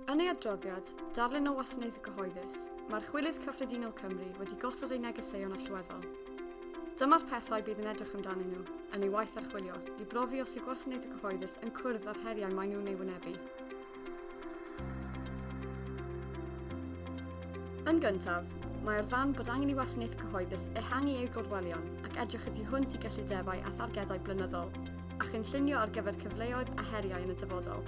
Yn ei adroddiad, Darlun o Wasanaethau Cyhoeddus, mae Archwilydd Cyffredinol Cymru wedi gosod ei negeseuon allweddol. Dyma'r pethau bydd yn edrych amdanyn nhw, yn ei waith archwilio, i brofi os yw gwasanaethau cyhoeddus yn cwrdd â'r heriau maen nhw'n ei wynebu. Yn gyntaf, mae o'r farn bod angen i wasanaethau cyhoeddus ehangu eu gorwelion ac edrych y tu hwnt i gyllidebau a thargedau blynyddol, a chynllunio ar gyfer cyfleoedd a heriau yn y dyfodol.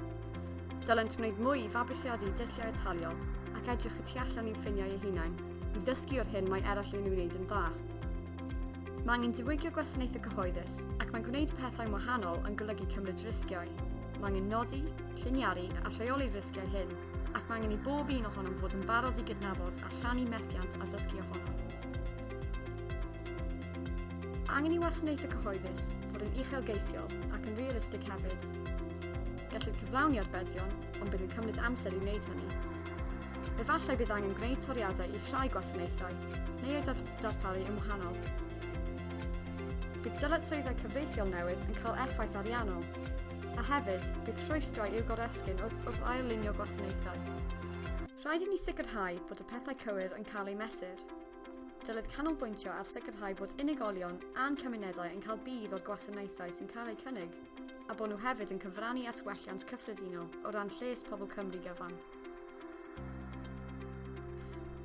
Dylent wneud mwy i fabwysiadu dulliau ataliol ac edrych y tu allan i'w ffiniau eu hunain i ddysgu o'r hyn mae eraill yn ei wneud yn dda. Mae angen diwygio gwasanaethau cyhoeddus ac mae gwneud pethau'n wahanol yn golygu cymryd risgiau. Mae angen nodi, lliniaru a rheoli'r risgiau hyn ac mae angen i bob un ohonom fod yn barod i gydnabod a rhannu methiant a dysgu ohono. Angen i wasanaethau cyhoeddus fod yn uchelgeisiol ac yn realistig hefyd. Gellir cyflawni arbedion, ond bydd yn cymryd amser i wneud hynny. Efallai bydd angen gwneud toriadau i rhai gwasanaethau, neu eu darparu yn wahanol. Bydd dyletswyddau cyfreithiol newydd yn cael effaith ariannol, a hefyd, bydd rhwystrau i'w goresgyn wrth, wrth ail-lunio gwasanaethau. Rhaid i ni sicrhau bod y pethau cywir yn cael eu mesur. Dylid canolbwyntio ar sicrhau bod unigolion a'n cymunedau yn cael budd o'r gwasanaethau sy'n cael eu cynnig, a bod nhw hefyd yn cyfrannu at welliant cyffredinol o ran lles pobl Cymru gyfan.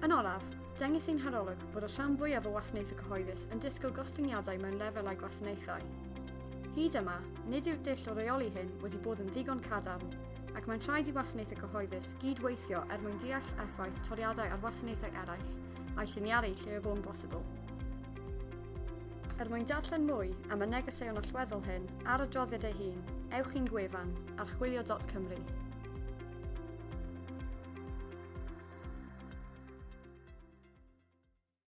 Yn olaf, dengys ein harolwg fod y rhan fwyaf o wasanaethau cyhoeddus yn disgwyl gostyngiadau mewn lefelau gwasanaethau. Hyd yma, nid yw'r dull o reoli hyn wedi bod yn ddigon cadarn, ac mae'n rhaid i wasanaethau cyhoeddus gyd-weithio er mwyn deall effaith toriadau ar wasanaethau eraill a'i lliniaru lle y bo'n bosibl. Er mwyn darllen mwy am y negeseuon allweddol hyn a'r adroddiad ei hun, ewch i'n gwefan, archwilio.cymru.